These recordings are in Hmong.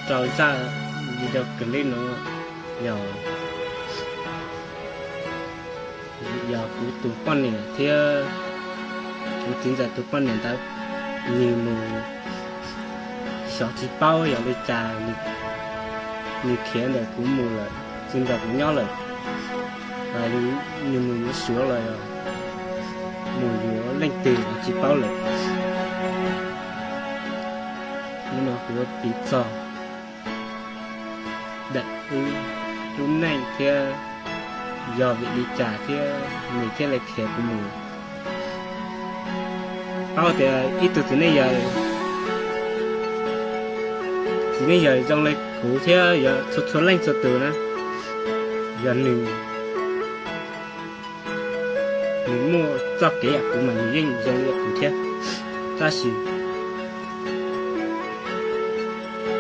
Rau zaj video clip no yog, yog kuv tus poj niam thiab kuv txiv ntxawm tus poj niam ntawd, nws mus xyov tsis paub yog li cas, nws khiav ntawm kuv mus lawm, tsis nrog kuv nyob lawm, nws mus yuav Suav los yog mus yuav leej twg los tsis paub lawm. Hnub no kuv piav txog ntawm wb lub neej thiab yog vim li cas thiab nws thiaj li khiav kuv mus. Paub tias ib tug txiv neej yawg, txiv neej yawg zoo li kuv thiab yog txhua txhua leej txhua tus na, yog nws, nws muaj txoj kev yam kuv mas nws yeej zoo li kuv thiab. Tab sis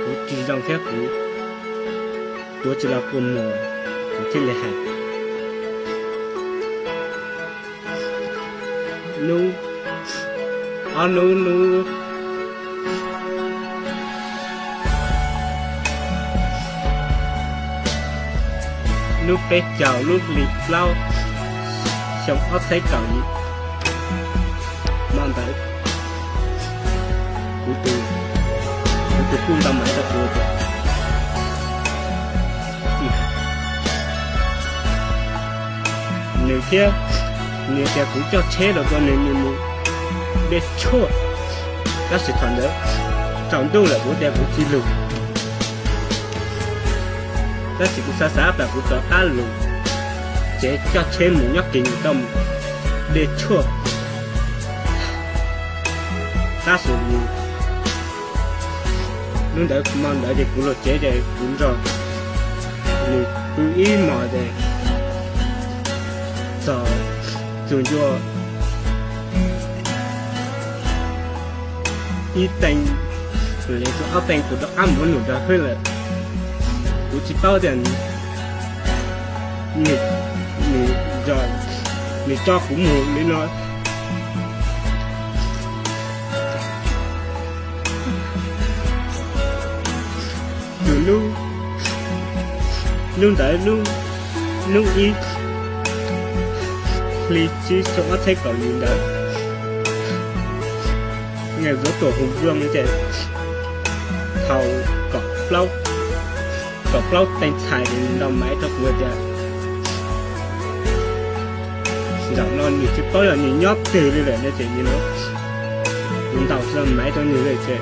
kuv tsis zoo thiab kuv tuav tsis los kua muag, kuv thiaj li hais. Hnub, ob hnub, hnub, hnub peb caug lub hli plaub xyoo ob txhiab kaum yim, hmo ntawd kuv tus, kuv tus kuj ntaus maiv rau kuv tias, nws thiab, nws tias kuv coj tsheb los rau nws, nws mus Dej Tshuaj. Tab sis thaum ntawd tsaus ntuj lawm kuv tias kuv tsis lug, tab sis kuv xav xav plam kuv rov qab lug tsev coj tsheb mus nyob Kiv Mus tau mus Dej Tshuaj. Tab sis hnub ntawd hmo ntawd ces kuv lug tsev ces kuv nrog nws pw ib hmos ces txog txug ncua ib teev, kuv le txug ob teev kuv rov qab mus num rag hwb lawm. Kuv tsis paub tias nws, nws coj kuv mus li no. Txug hnub ntawd, hnub ib hli tsib xyoo ob txhiab kaum yim ntawd, nws zuav tuam hu zoo ces thaum kaum plaub teev txhais nws ntaus maiv rau kuv tias, zaum no nws tsis paub yog nws nyob twg li lawm no ces kuv ntaus tsis tau maiv rau nws li ces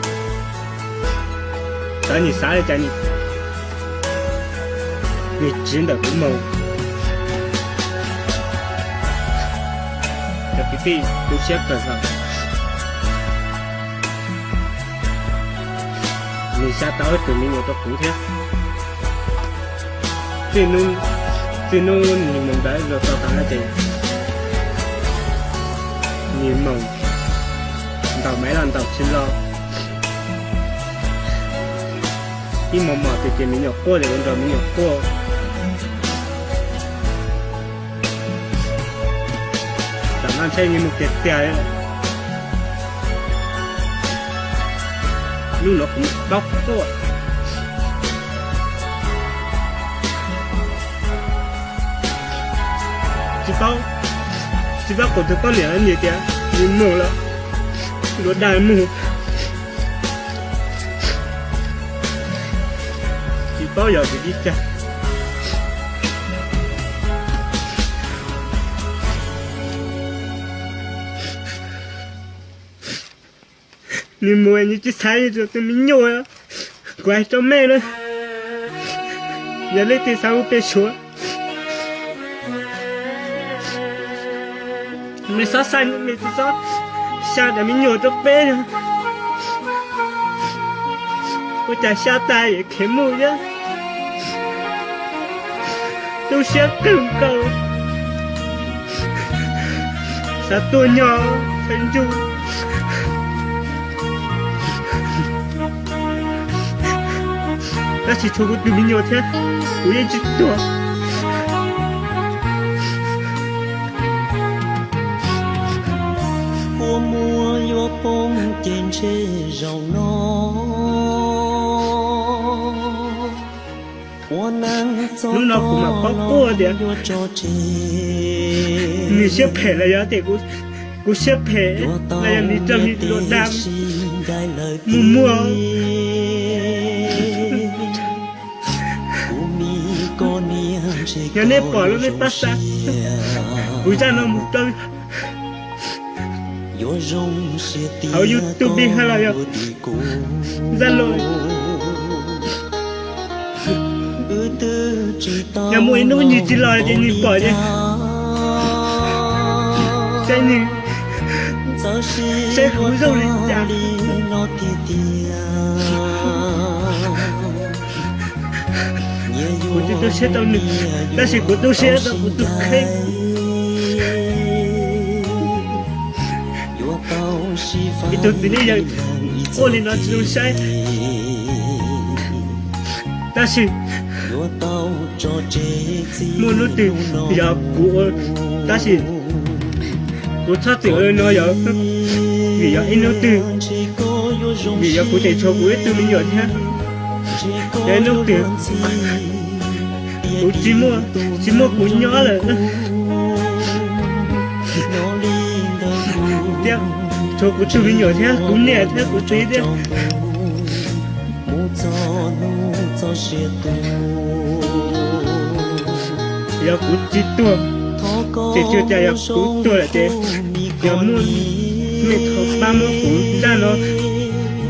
txawm nws xav li cas nws tsiv ntawm kuv mus. Cov kwv tij, tu siab kawg nkaus. Nws xa tau ib tug me nyuam rau kuv thiab. Txij hnub nws mus ntawd los txog tav no ces nws mus ntaus maiv los ntaus tsis los. Ib hmos mos tias ces me nyuam quaj ces kuv nrog me nyuam quaj. Tam no ntshe nws mus tiag tiag li lawm. Hnub no kuv mus plaub quaj. Tsis paub, tsis paub kuv tus poj niam nws tias nws mus lawm, luag dag mus. Tsis paub yog vim li cas. Nws mus nws tsis xaiv nws tus me nyuam. Kuv hais rau mej na, yog leej twg xav ua pem Suav, mej xob xaiv, mej tsis xob xa daim me nyuam rau peb. Ua cas xa tas es khiav mus thiab. Tu siab kawg nkaus. Xav tuag nyo, xav ntsug. Tab sis tshuav kuv tus me nyuam thiab, kuv yeej tsis tuag. Kua muag yuav poob ces ntshe zaum no Hnub no kuv mam paub quaj tias nws siab phem los yog tias kuv siab phem los yog nws raug nws luag dag mus muag. Yog nej pom lub nej pab xa kuv zaj no mus rau hauv YouTube ha los yog Zalo, yog muaj ib hnub nws tsis los ces nws pom ces saib nws, saib kuv zoo li cas. Kuv tsis tu siab rau nws, tab sis kuv tu siab rau kuv tus kheej. Ib tug txiv neej yawg quaj li no tsis zoo saib, tab sis muaj hnub twg yog kuv, tab sis kuv txhob txwm ua li no yog vim yog ib hnub twg, vim yog kuv tseem tshuav kuv ib tug me nyuam thiab. Yog ib hnub twg kuv tsis muaj, tsis muaj kuv nyob lawm thiab, tshuav kuv tus me nyuam thiab kuv niam thiab kuv txiv thiab, yog kuv tsis tuag, ces tsuas cas yog kuv tuag lawm ces yog muaj mej thov pab muab kuv zaj no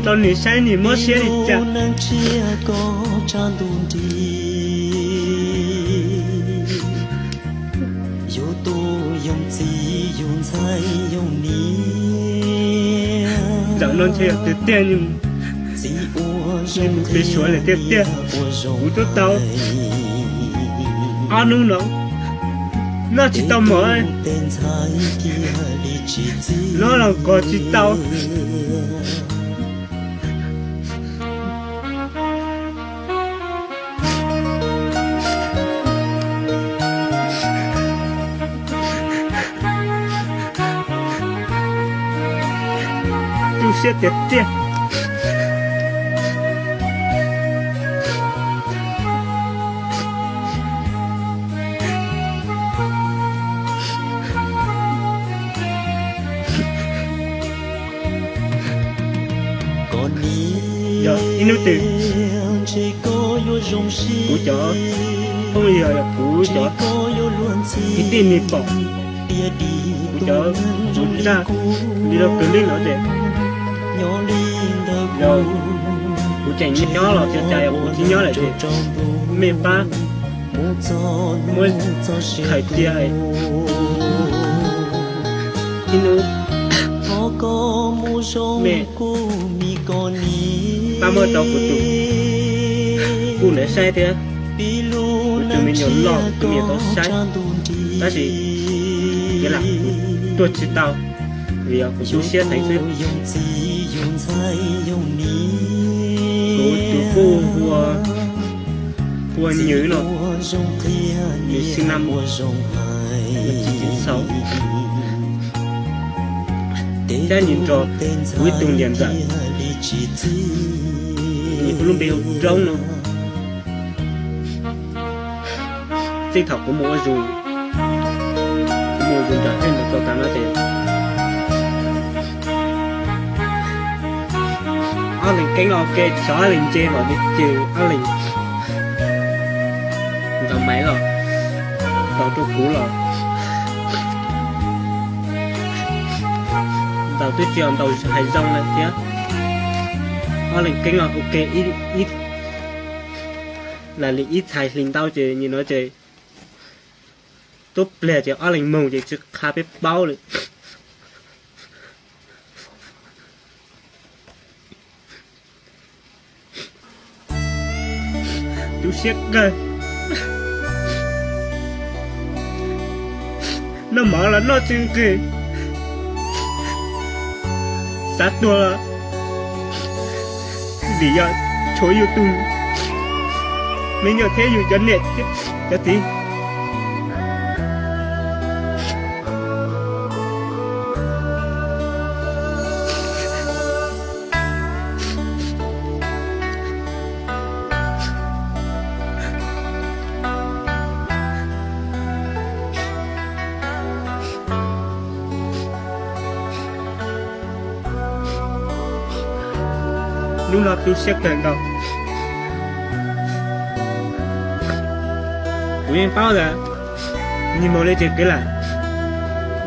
rau nws saib nws mob siab li cas. Zaum no ntshe yog tiag tiag, nws mus pem Suav lawm tiag tiag. Kuv twb tau ob hnub no noj tsis tau mov, noj los kos tsis tau. Tu siab tiag tiag. Yog ib hnub twg kuv cov phooj ywg, yog kuv cov kwv tij nws pom kuv cov, kuv zaj video clip no ces, yog kuv tseem nyob los tsis cas, yog kuv tsis nyob lawm ces mej pab muab thaij cia ib hnub, mej pab muab rau kuv tus kuj ntawd saib thiab, kuv tus me nyuam loj kuv tus me nyuam tau saib, tab sis kev lam kuv tuag tsis tau, vim yog kuv tu siab heev xwb. Kuv tus kuj hu ua, hu ua Nywv no, nws xwb na, nws tsis txhaum, thiab nws nrog kuv ib tug niam ntxawm, nws hu lub npe hu Roob no. Txij thaum kuv mus ua, kuv mus ua zug nram tej ntawd txog tav no ces ob leeg keeb ua ke, xyov ob leeg ntse los ces ob leeg ntaus maiv los, ntaus rau kuv los ntaus twb tsis yog ntaus hais zoo lawm thiab. Ob leeg keeb los ua ke ib, lam li ib txhais hlis ntau ces nim no ces tub pliag ces ob leeg moog ces tsis qha peb paub li. Tu siab kawg. Noj mov los noj tsis nqis, xav tuag los vim yog tshuav yus tus me nyuam thiab yus cov niam cov txiv. Hnub no tu siab kawg nkaus. Kuv yeej paub tias nws mus li ces kev lam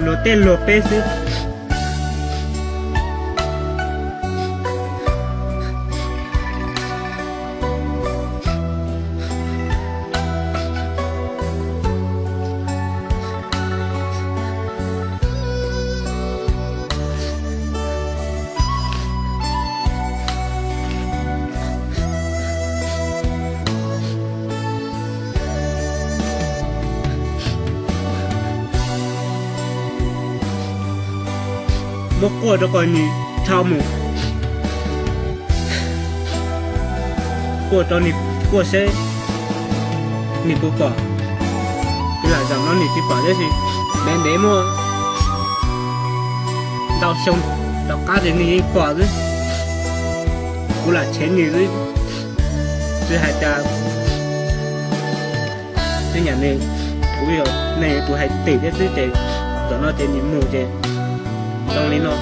luag tej luag peb xwb. Muab quaj rau kom nws dhau mus, quaj rau nws, quaj seb nws puas pom. Kuv lam zaum no nws tsis pom tab sis ntev ntev muaj ntau xyoo tom qab ces nws yeej pom xwb. Kuv lam tshev nws xwb, tsis hais tias tsis nyiam nws, kuv yog neeg kuv hais twm thiab xwb ces zaum no ces nws mus ces zoo li no.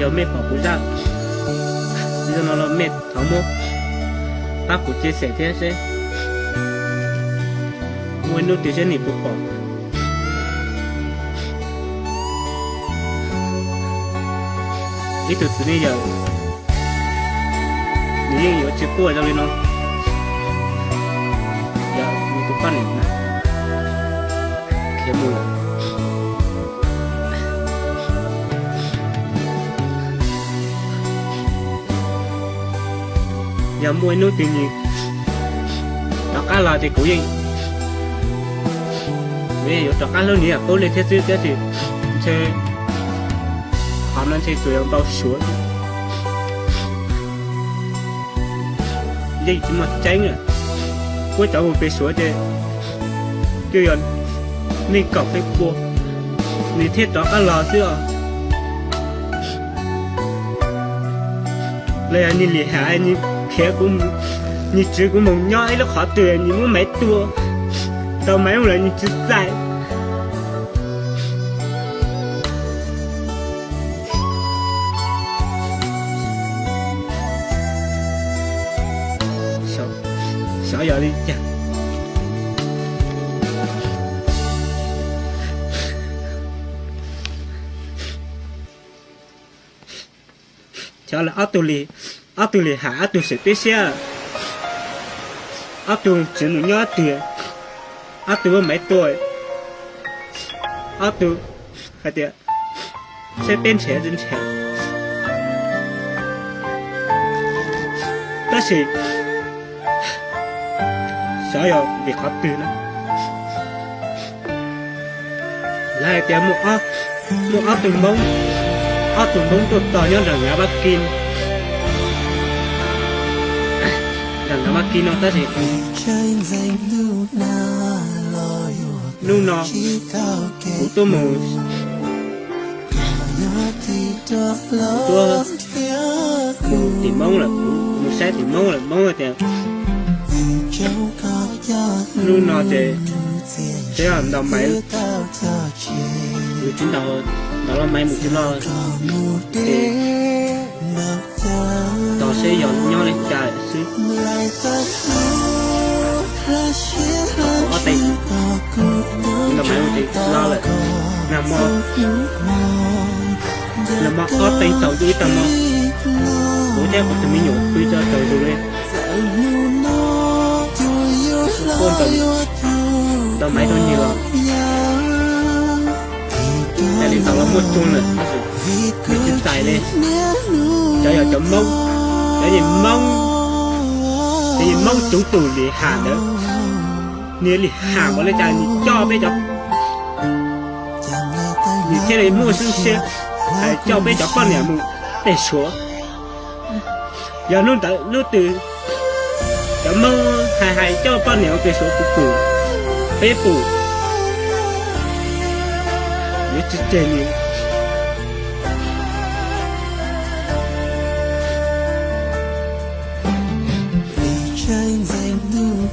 Yog mej pom kuv zaj no los mej thov muab pab kuv chia sẻ thiab seb muaj ib hnub twg seb nws puas pom. Ib tug txiv neej yawm nws yeej yuav tsis quaj zoo li no. Yog nws tus poj niam na, khiav mus lawm. Yog muaj ib hnub twg nws rov qab los ces kuv yeej, kuv yeej yuav rov qab hlub nws ib yam qub li thiab xwb, tab sis ntshe qhov no ntshe tsuas yog npau suav, yeej tsis muaj tseeb lawm. Puab cov mus pem Suav ces twb yog neeg kaum peb pua, nws thiaj rov qab los xwb os. Los yog nws lim ham, nws khiav, nws tsiv kuv mus nyob ib lub qhov twg, nws muab maiv tua tau maiv mus lawm nws tsis txais. Xyov yog li cas. Xyov lawv ob tug li, ob tug lim ham, ob tug seem peb siab, ob tug tsiv mus nyob ob tug, ob tug muab maiv tua, ob tug hais tias saib peb nrhiav nrhiav, tab sis xyov yog vim qhov twg na. Lawv hais tias muaj ob tug Hmoob, ob tug Hmoob tuaj tog nyob nram Nyav Vab Kis, nram Nyav Vab Kis no tab sis hnub no kuv tuaj mus, kuv tuaj tim Hmoob lawm, kuv mus saib tim Hmoob lawm, Hmoob tias hnub no ces seb ntaus maiv, nws tsis ntaus, ntaus los maiv mus tsis los, ces tos seb yog nyob li cas xwb. Ob teev, ntaus maiv mus ces los lawm, nag hmo, nag hmo ob teev taug ib tag hmo, kuv thiab kuv tus me nyuam pw tso taug zus li. Kuv ntaus maiv rau nws los, ntaus li ntaus los muaj tsuag lawm, nws tsis txais li. Cov yog cov Hmoob, cov yog Hmoob, cov yog Hmoob txwv tus lim ham ntawd, nws lim ham npaum li cas nws coj peb cov, nws thiaj li muaj siab hais coj peb cov poj niam mus pem Suav. Yog hnub ntawd hnub twg cov Hmoob hais hais coj poj niam mus pem Suav kuv pum, peb pum, yuav tsis tseg nws.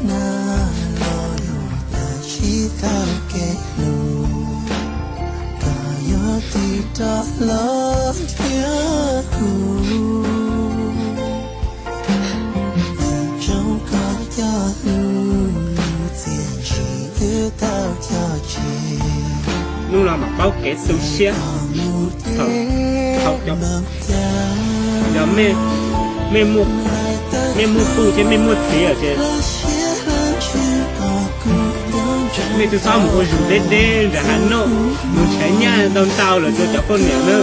Nag los yuav tsis tau kev hlub, koj yuav tsis rov los thiab kuv. Ntsoov koj cov lus, lub txiaj ntsim wb tau cog tseg. Hnub no mam paub kev tu siab. Thaum, thaum cov, yog mej, mej muaj, mej muaj puj thiab mej muaj txiv lawm ces mej twb txhob mus ua zug deb deb nram hav noj, mus nrhiav nyaj ntau ntau los rau cov poj niam na.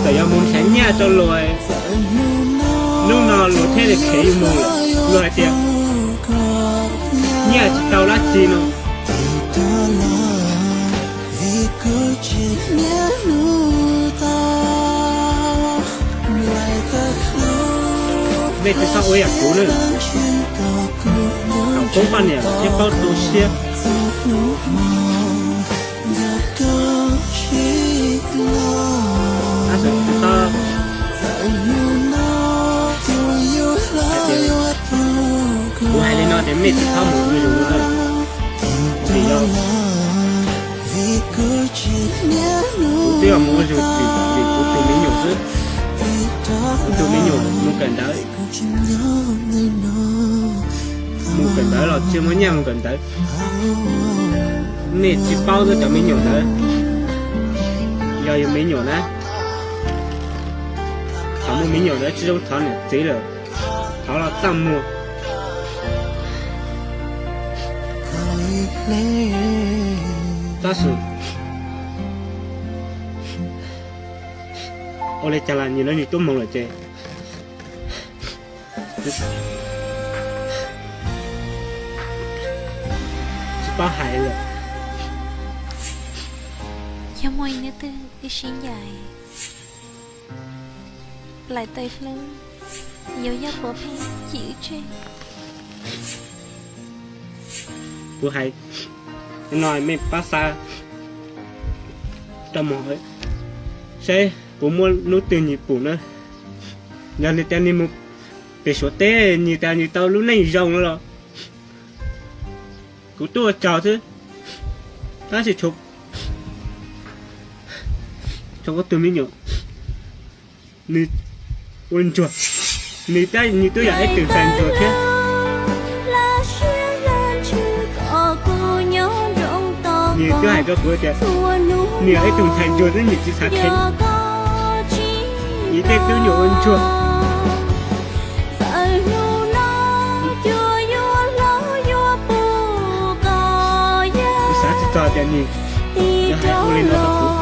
Txawm yog mus nrhiav nyaj rau luag, hnub no luag thiaj li khiav yus mus lawm. Luag hais tias nyaj tsis tau dab tsi no. Mej tsis txhob ua yam kuv na. Thaum poob poj niam thiaj paub tu siab. Tab sis kuv txhob, kuv hais li no ces mej tsis txhob mus ua zug na. Vim yog kuv twb yog mus ua zug vim, vim kuv tus me nyuam xwb. Kuv tus me nyuam mus kawm ntawv, mus kawm ntawv los tsis muaj nyaj mus kawm ntawv. Nej tsis paub xwb cov me nyuam ntawd, yog yus me nyuam na, thaum muaj me nyuam ntawd tsis zoo thov niam txiv lawm, thov los txaj muag. Tab sis ua li cas los nws, nws tuaj mus lawm ces tsis paub hais lawm. Yog muaj ib hnub twg wb sib ncaim, laim taws hlwb, yuav yog puav pheej cim wb tseg. Kuv hais no mej pab xa rau mog, saib puas muaj hnub twg nws pum na. Yog nws tias nws mus pem Suav teb, nws tias nws tau lub neej zoo no los kuv tuaj ua tsaug xwb. Tab sis tshuav kuv tus me nyuam, nws ua ntsuag, nws, nws twb yog ib tug ntxhais ntsuag thiab. Nws twb hais rau kuv tias nws yog ib tug ntxhais ntsuag thiab nws tsis xav kheev nws tej tub nyuam ua ntsuag. Kuv xav tsis txog tias nws yuav hais ua li no rau kuv.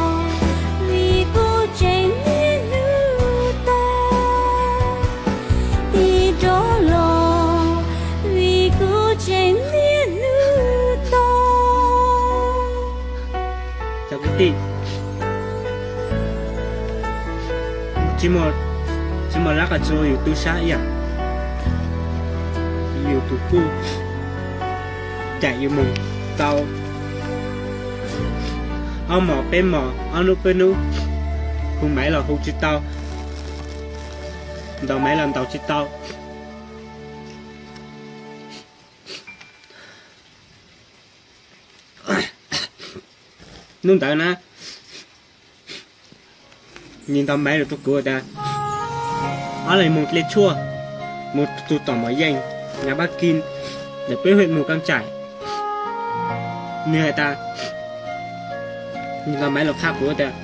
Cov kwv tij, tsis muaj dab qhov tsis ua yus tub sab ib yam. Yus tus kuj cais yus mus tau ob mos peb mos, ob hnub peb hnub, hu maiv los hu tsis tau, ntaus maiv los ntaus tsis tau. Hnub ntawd na, nws ntaus maiv los rau kuv tias, ob leeg mus dle tshuaj, mus tus tom mos yeej, nyav pab kis, ntawm peb hwm mus kab tsaim. Nws hais tas, nws ntaus maiv los qhia kuv tias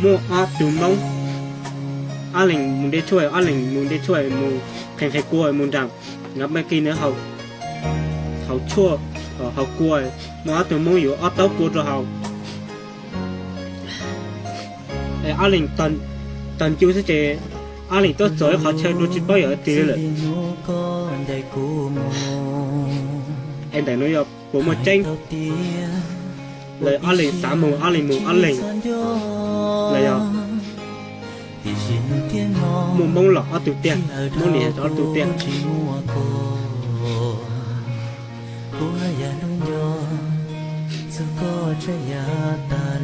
muaj ob tug Hmoob, ob leeg mus dle tshuaj, ob leeg mus dle tshuaj, mus qhia qhia kua mus nram, nyav pab kis ntawd haus tshuaj, haus kua, muaj ob tug Hmoob yuav ob taub kua rau haus. Ob leeg tog ncu xwb ces ob leeg tuaj txog ib qhov chaw dua tsis paub yog twg lawm. Es ntawm no yog puas muaj tseeb? Lawv ob leeg xav mus ob leeg mus ob leeg, los yog muaj Hmoob los ob tug tiag, Hmoob nim ob tug tiag.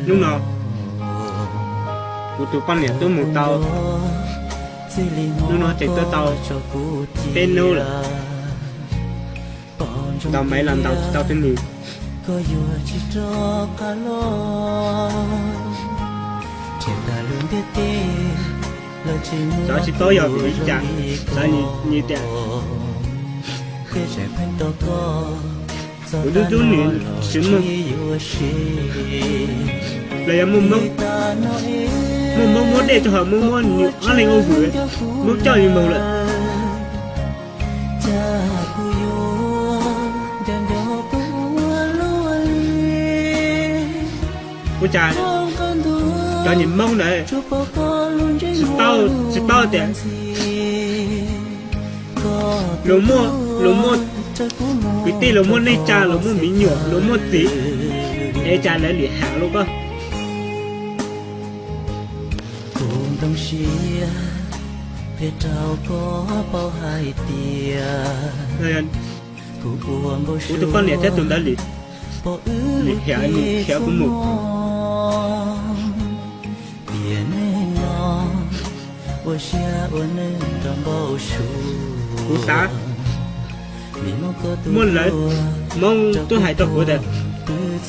Hnub no kuv tus poj niam twb mus tau Hnub no tseem tuaj tau peb hnub lawm, ntaus maiv los ntaus tsis tau tej nws. Xav tsis paub yog vim li cas, xav nyias tias kuv tub tub nws tsis muaj, los yog muaj Hmoob, muaj Hmoob muab dej rau hauv, muab muab nws ob leeg ua vwm, muab coj li mus lawm. Ua cas cov niag Hmoob ntawd tsis paub, tsis paub tias luag muaj, luag muaj kwv tij, luag muaj neej tsa, luag muaj me nyuam, luag muaj txiv, es cas lawv lim ham luaj koj? Kuv tus poj niam thiab tus ntawd lim, lim hiam, lim khiav kuv mus. Kuv xav muaj lawv Hmoob twb hais rau kuv tias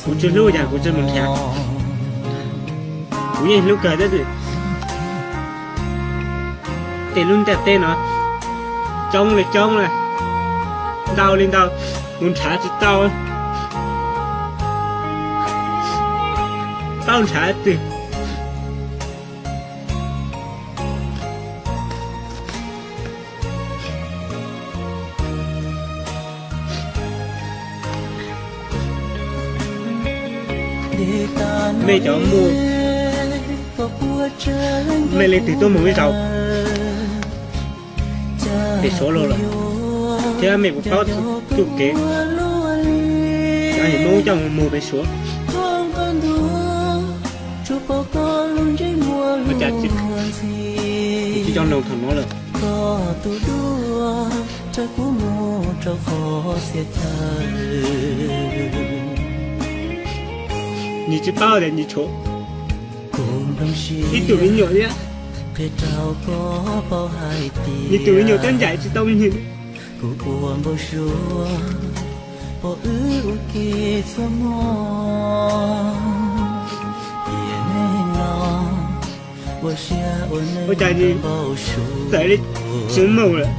kuv tsis hlub yog kuv tsis mus nrhiav. Kuv yeej hlub kawg thiab. Tej lub ntiaj teb no coob li coob na, ntau li ntau, mus nrhiav tsis tau, tau nrhiav twg. Mej cov muaj, mej leej twg tuaj mus ib zaug pem Suav los lawm, thiab mej puas paub txuj kev cov niag Hmoob coj mus mus pem Suav? Ua cas tsis coj nug thaum no lawm? Nws tsis paub tias nws tshuav ib tug me nyuam thiab, nws tus me nyuam twb ncaim tsis tau nws. Ua cas nws txawm li tsis mus lawm?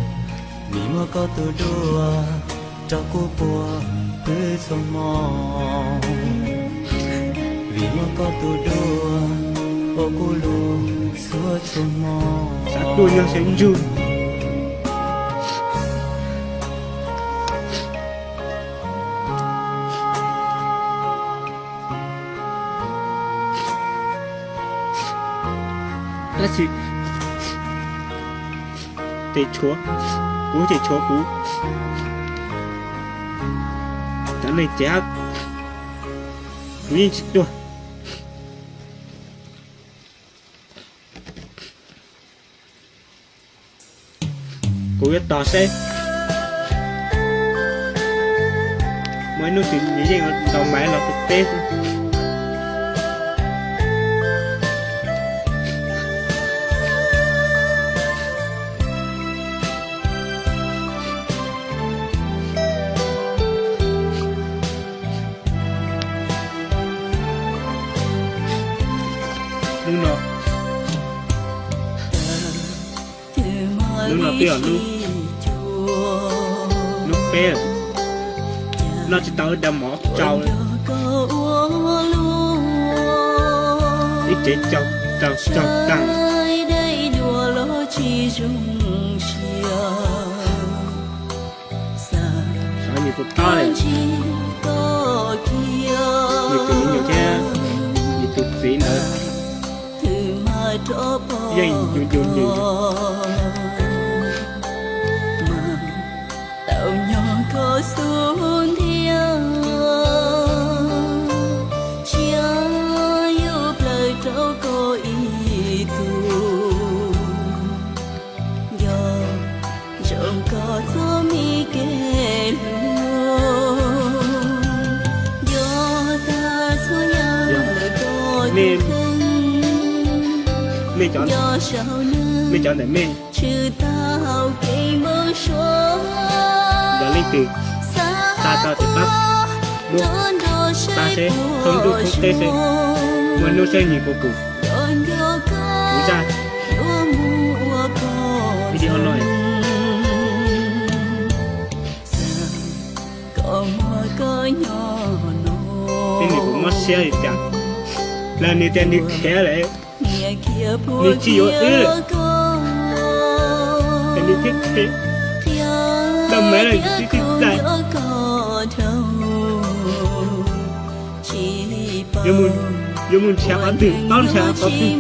Xav tuaj nyob seb ntsug. Tab sis ces tshuav kuv, ces tshuav kuv, cov neeg ces kuv yeej tsis tuag. Kuv yuav tos seb muaj ib hnub twg nws yeej ntaus maiv los rau peb xwb. Hnub no, hnub no twb yog hnub, hnub peb, noj tsis tau ib daim mov tsau, ib tsev caug, caug, caug tag. Xav nws puas paub li, nws tus me nyuam thiab nws tus txiv ntawd yeej yus yus nws. Tau nyob koj xub ntiag, tsiaj yuav plawg rau koj ib tug. Nco ntsoov koj txoj me kev hlub, nco tag txhua yam lawm koj tus kheej. Mej cov, mej cov ntawm mej Yog leej twg xa tau ces pab muab pab seb, thoob ntuj thoob teb seb, muaj hnub seb nws puas pum kuv zaj video no. Tej nws kuv mob siab li cas, los nws tias nws khiav lawm, nws tsis yuav wb lawm, ces nws thiaj khiav, tau mev lawm nws thiaj txais. Yuav mus nrhiav qhov twg, paub nrhiav qhov twg,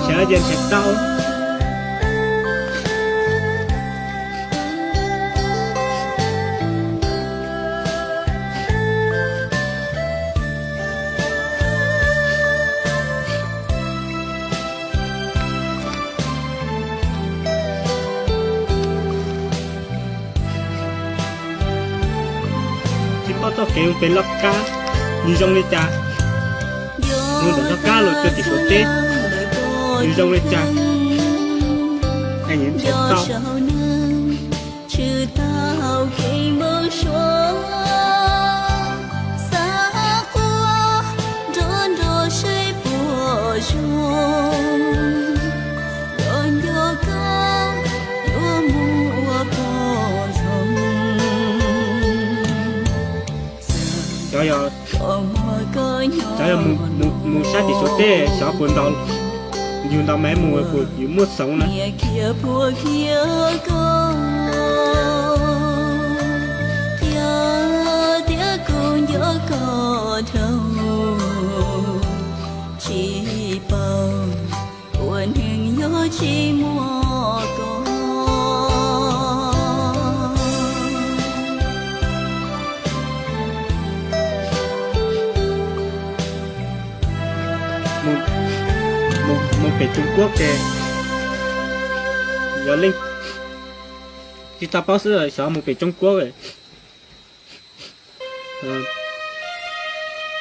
nrhiav ces nrhiav tau. Tsis paub txoj kev mus pem loj kab nws zoo li cas, mus ntawm loj kab los rau tim Suav teb nws zoo li cas, es nws nrhiav tau. Cov yog, cov yog mus sab tim Suav teb xyov puas ntaus, yus ntaus mas mus puas yus muaj xoov na. Mus pem Tsuas Kuab ces yog leej tsis tau paub xwb xyov mus pem Tsuas Kuab.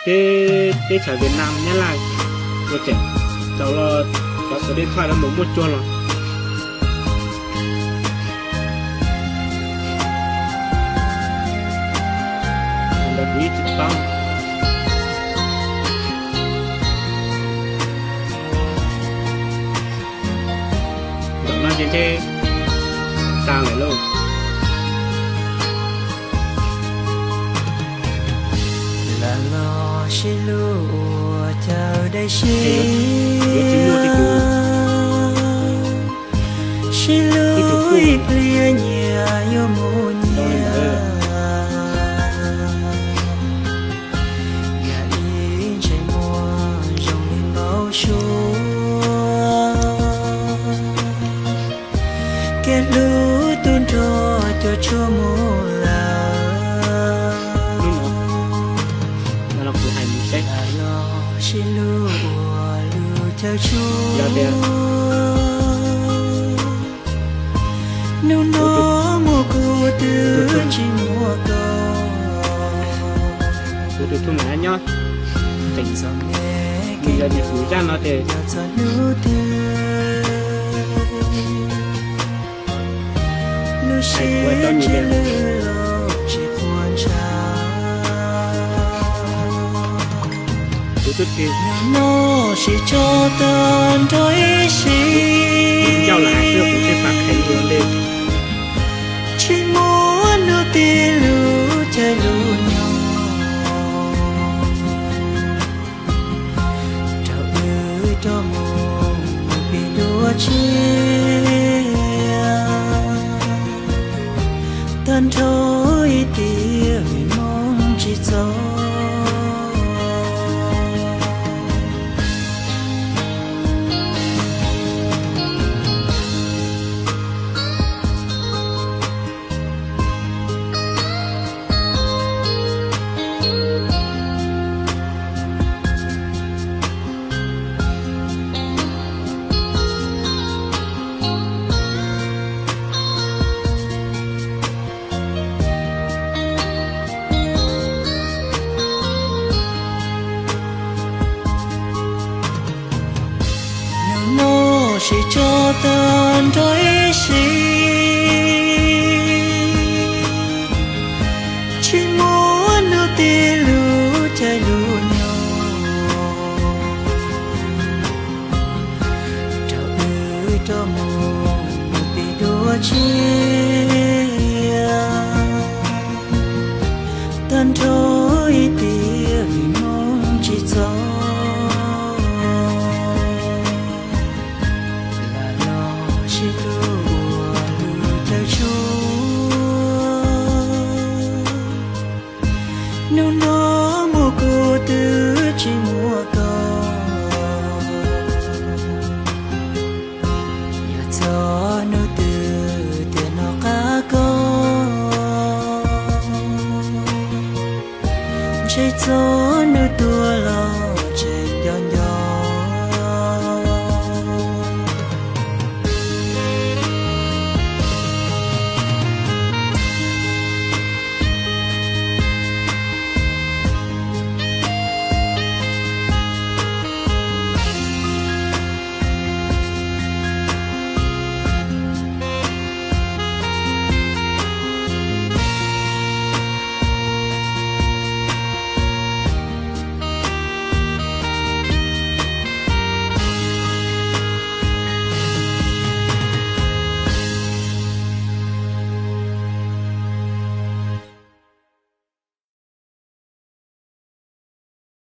Teb chaws Vietnam Nyab Laj ua tseem tau los cov số điện thoại lawv mus muaj tsuag los ntawd kuv yeej tsis paub. Zaum no ces ntshe tas lawm lauj. Lam los sib hlub ua cawm dej sib, yuav tsis muaj tib tug, sib hlub ib pliag nyias yuav mus nyias. Yam li ntsej muag zoo li npau suav, kev hlub tu nrho cov tshuaj mus lawm. Lam los sib hlub ua lub chaw tshua, hnub no muaj kuv twb tsis muaj koj. Kuv tus tub na nyob tseem txom nyem, kuv zaj no ces txog hnub twg lub siab tsis lwj los tsis quaj ntshav. Tus tub ces no sib tso tag nrho ib sim, ncauj lam hais xwb kuv thiaj xav kheev dua ntej. Tsis muaj hnub twg lub caij lub nyoog rau wb rov mus pib dua tshiab. Tag nrho ib tiam vim hmoov tsis txog. Ib lub caij lub nyoog rau wb rov mus mus pem dua tshiab, tag nrho ib tiam vim Hmoob tsis txo. Lam los sib hlub ua lub caij tshua, hnub no muaj kuv twb tsis muaj koj. Yog txog hnub twg tiam no qab koj, ntshe txog hnub tuag